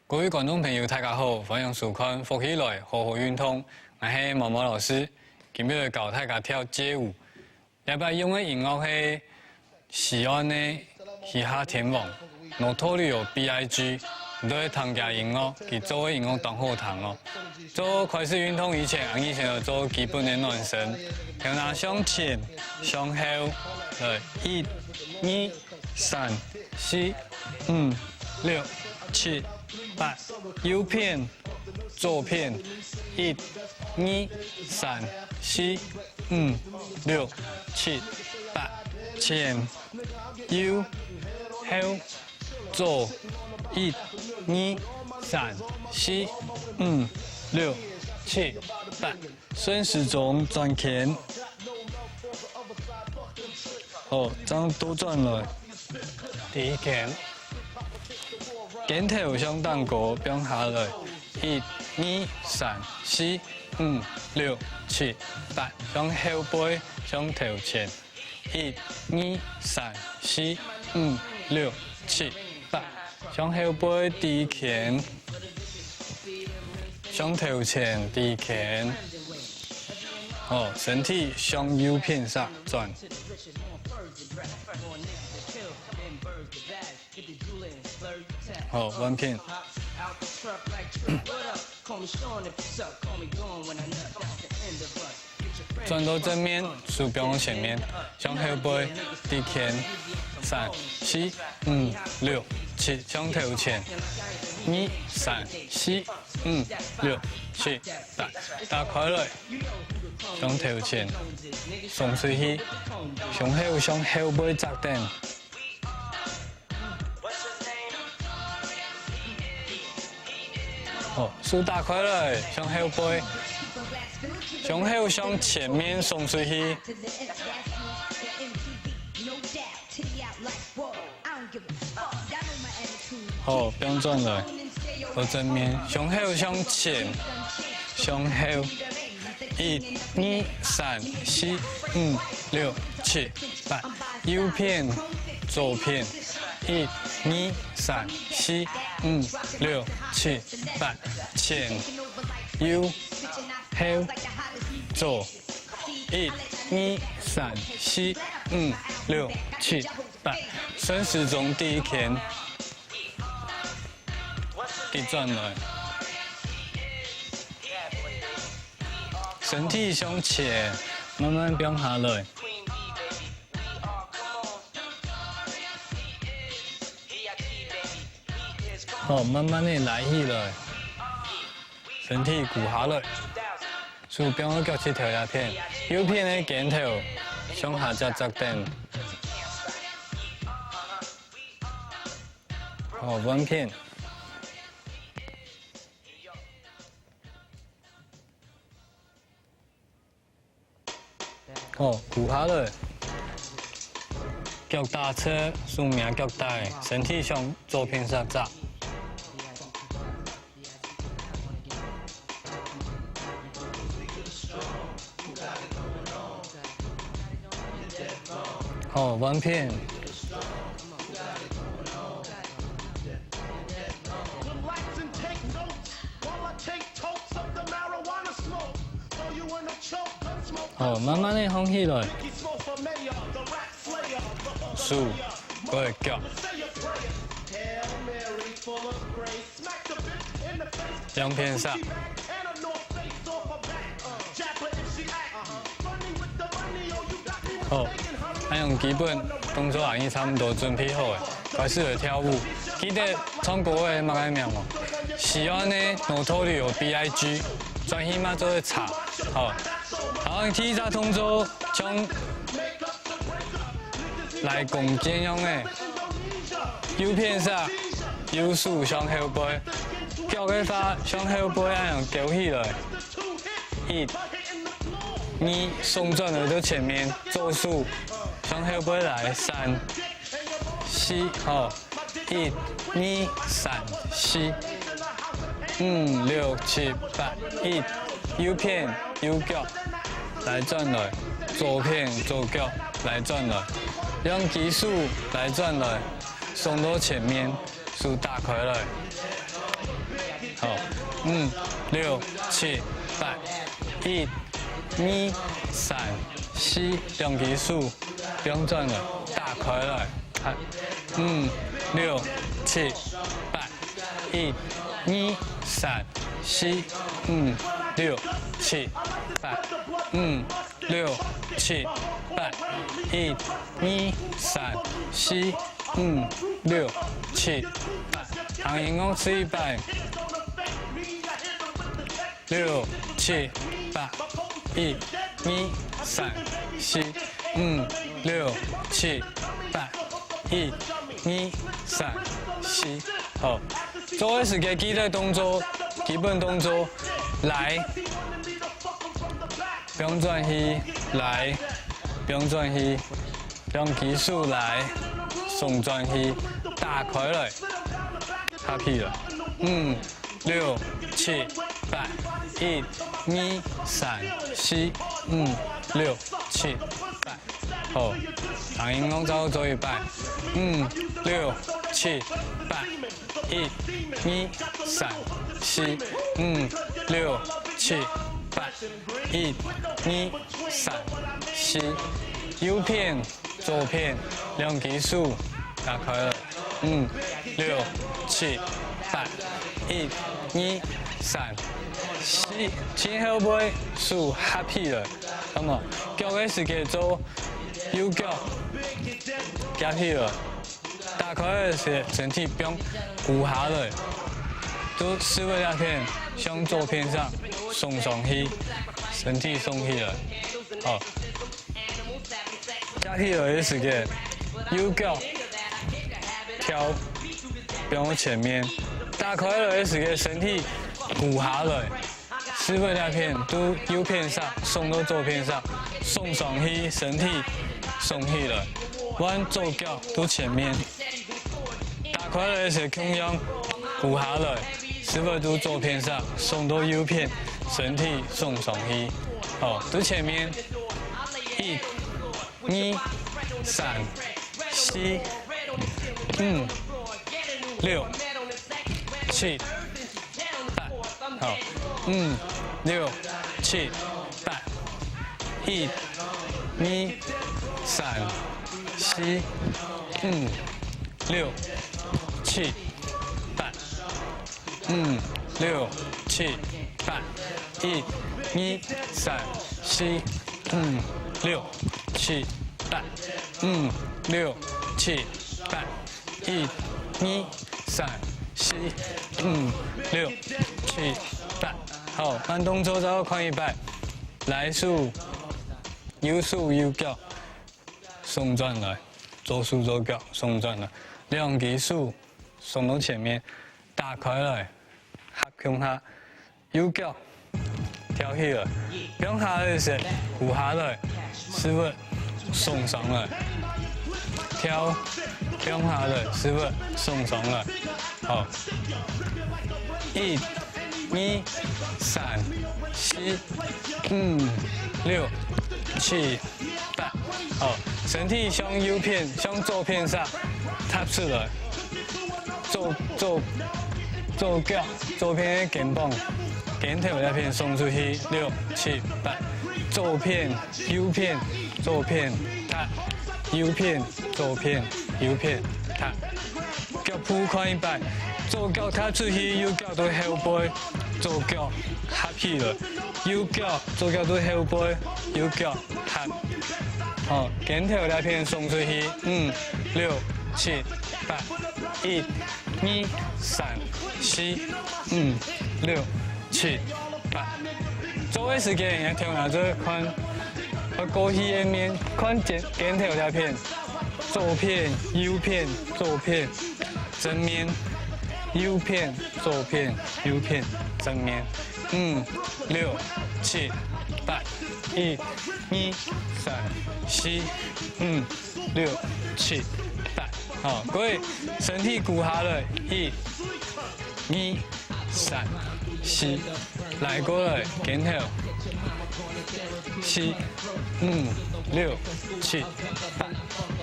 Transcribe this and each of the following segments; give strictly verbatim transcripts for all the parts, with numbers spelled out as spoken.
各位觀眾朋友，大家好，歡迎收看《福氣來好好運動》，𠊎係毛毛老師。今日教大家跳街舞。這擺用个音樂係西岸个嘻哈天王Notorious B I G，你都會聽佢音樂，佢做个音樂當好聽哦。做開始運動以前，𠊎先來做基本个暖身，頭那向前、向後，來，一、二、三、四、五、六、七、八，右片、左片，一、二、三、四、五、六、七、八，前、右、後、左，一、二、三、四、五、六、七、八，順時鐘轉圈。好，正倒轉來。第一圈。 肩頭向頂高放下來，一、二、三、四、五、六、七、八，向後背，向頭前，一、二、三、四、五、六、七、八，向後背第一圈，向頭前第一圈。好，身體向右片煞轉。 好，換片。轉到正面，手放到前面，向後背，直圈，三、四、五、六、七，向頭前，二、三、四、五、六、七、八，打開來，向頭前，鬆出去，胸口向後背扎等。 好，手打開來，向後背，胸口向前面鬆出去。好，放轉來，到正面，胸口向前，向後。 一、二、三、四、五、六、七、八，右片、左片，一、二、三、四、五、六、七、八，前、右、後、左，一、二、三、四、五、六、七、八，順時鐘第一圈。 直轉來。身體向前，慢慢放下來。好，慢慢仔拉起來。身體跍下來。手放到腳膝頭這片，右片个肩頭向下扎扎等。 好，換片。好，跍下來。腳打直，手摸腳底，身體向左片煞扎。 好，換片。好，慢慢仔䟘起來。手，過來腳。 兩片煞。好，恁樣基本動作恁樣差毋多準備好了，開始來跳舞。記得唱歌个麼个名哦？西岸个Notorious B I G，轉去嘛做得查。好，好，第一隻動作像 來弓箭樣仔，右片煞，右手向後背，腳个話向後背恁樣勾起來。一、二，鬆轉來到前面，左手向後背來，三、四，好，一、二、三、四、五、六、七、八，一，右片，右腳， 來轉來，左片左腳來轉來，用基礎來轉來，鬆到前面，手打開來。五、六、七、八。一、二、三、四，兩隻手放轉來，打開來。五、六、七、八。一、二、三、四、五、六、七、八。五、六、七、八。一、二、三、四、五、六、七、八。行音樂試一擺。六、七、八。一、二、三、四、五、六、七、八。一、二、三、四。好，做个時節記得動作，基本動作，來，放轉去，來，放轉去。 兩隻手來，鬆轉去，打開來，合起來。五、六、七、八。一、二、三、四、五、六、七、八。好，行音樂再做一擺。五、六、七、八。一、二、三、四、五、六、七、八。一、二、三、四。右片 左片，兩隻手打開來。五、六、七、八。一、二、三、四。盡後背手合起來，那麼，腳个時節做右腳夾起來，打開个時節身體放跍下來，就屎朏這片向左片上送上去，身體送起來。好。 夾起來个時節，右腳跳放前面，打開來个時節，身體跍下來，屎朏這片對右片上，送到左片上，送上去，身體送起來，換左腳對前面。 打開來个時共樣跍下來，屎朏對左片上，送到右片，身體送上去。好，對前面，一、二、三、四、五、六、七、八。好，五、六、七、八。一、二、三、四、五、 六、七、八。五、六、七、八。一、二、三、四、五、六、七、八。五、六、七、八。一、二、三、四、五、六、七、八。好，慢動作再看一擺。來手，右手右腳，鬆轉來，左手左腳，鬆轉來，兩隻手 送到前面，打開來，合共下，右腳跳起來，放下來个時節，跍下來，屎朏送上來，跳，放下來，屎朏送上來。好，一、二、三、四、五、六、七、八。好，身體向右片，向左片上踏出來。 左，左，左腳，左片个肩膀，肩頭這片送出去，六、七、八。左片，右片，左片，踏。右片，左片，右片，踏。腳步看一擺，左腳踏出去，右腳對後背，左腳合起來，右腳，左腳對後背，右腳 合。好，肩頭這片送出去，五、六、七、八。一、二、三、四、五、六、七、八。做个時節，你个頭那就看，愛過去个面，看肩，肩頭這片，左片、右片、左片、正面、右片、左片、右片、正面。五、六、七、八。 一、二、三、四、五、六、七、八。好，各位，身體跍下來，一、二、三、四，來過來，肩頭，四、五、六、七、八，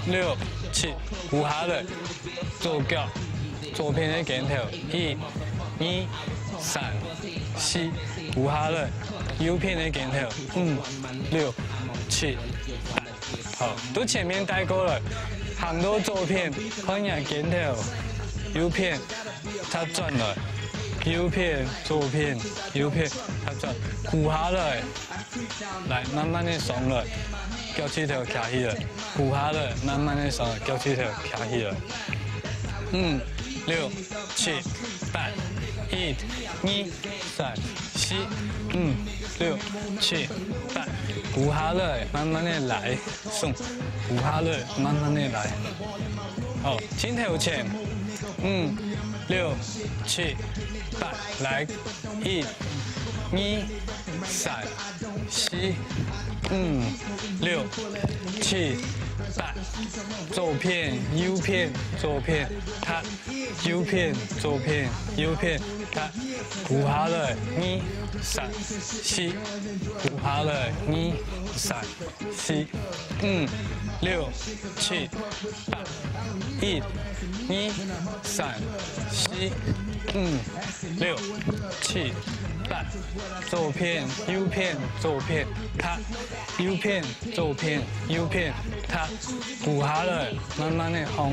六、七，跍下來，左腳，左片个肩頭，一、二、三、四，跍下來，右片个肩頭，五、六、七、八。好，對前面帶過來，行到左片，看若肩頭，右片，踏轉來，右片、左片、右片，踏轉，跍下來。 來，慢慢个上來，腳趾頭擎起來，跍下來，慢慢个上來，腳趾頭擎起來。五、六、七、八，一、二、三、四、五、六、七、八，跍下來，慢慢个來，鬆，跍下來，慢慢个來。好，盡頭前，五、六、七、八，來，一、二、三、 四、五、六、七、八，左片、右片、左片，踏，右片、左片、右片，踏，跍下來，二、三、四，跍下來，二、三、四、五、六、七、八，一、二、三、四、五、六、七、八。 左片、右片、左片，踏，右片、左片、右片，踏，跍下來，慢慢个放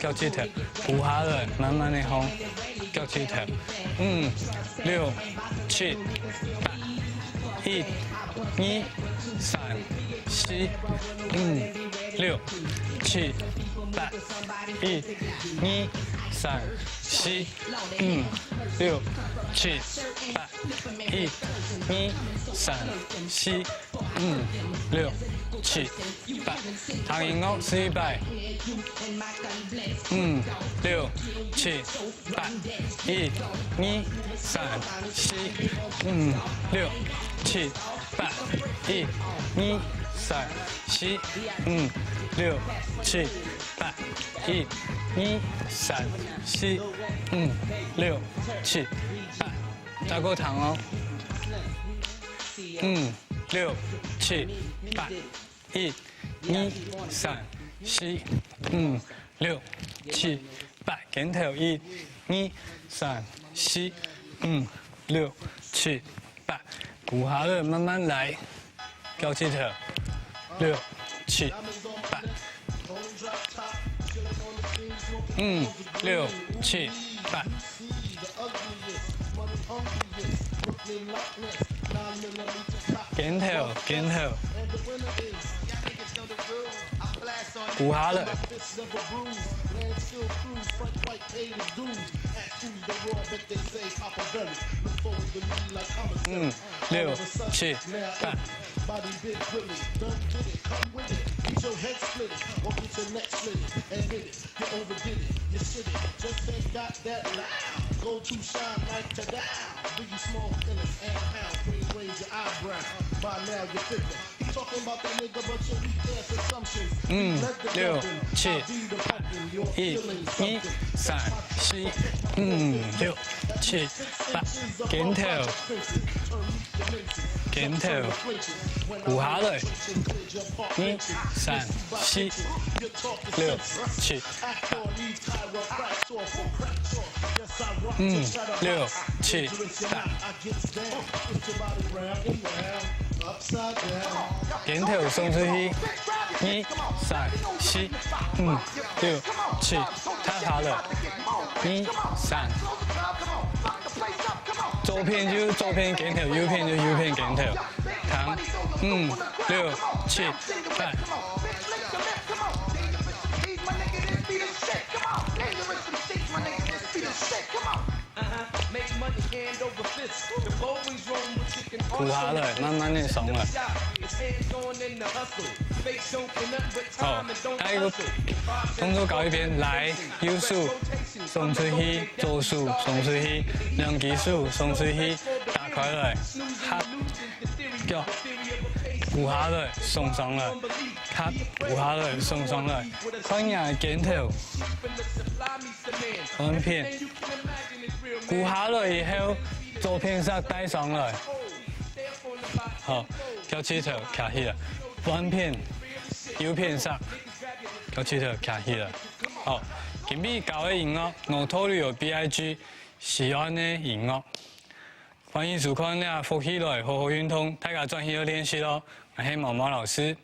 腳趾頭，跍下來，慢慢个放腳趾頭。五、六、七、八，一、二、三、四、五、六、七、八，一、二、三、四、五、六、七、八。 一、二、三、四、五、六、七、八。聽音樂四擺。五、六、七、八。一、二、三、四、五、六、七、八。一、二、三、四、五、六、七、八。一、二、三、四、五、六、七、八。 再過聽哦。五、六、七、八，一、二、三、四、五、六、七、八。肩頭一、二、三、四、五、六、七、八。跍下來，慢慢來。 腳趾頭，六、七、八。五、六、七、八。肩頭，肩頭。跍下來。五、六、七、八。 Body big with me, done did it, come with it. Get your head split it, or get your neck slit it. Admit it, you overdid it, you shit it. Just ain't got that loud. Go to shine like today. Biggie Smalls, Ellis, and Al. Queen raise your eyebrow. By now you figure. He talking about that nigga, but your weak ass assumptions. 五、六、七、八。一、二、三、四、五、六、七、八。肩頭。 肩頭，跍下來。二、三、四、六、七、八。五、六、七、八。肩頭送出去。二、三、四、五、六、七，踏下來。二、三。 左片就左片肩頭，右片就右片肩頭。聽，五、六、七、八。跍下來，慢慢个上來。好，下一個動作教一遍，來，右手 送出去，左手送出去，兩隻手送出去，打開來，合，腳，跍下來，送上來，合，跍下來，送上來，看若个肩頭，換片，跍下來以後，左片膝帶上來，好，腳趾頭擎起來，換片，右片膝，腳趾頭擎起來，好，今晡日教个音樂，腦肚裡有B I G。西岸个音樂。歡迎收看這福氣來好好運動，大家轉去愛練習哦！𠊎係毛毛老師。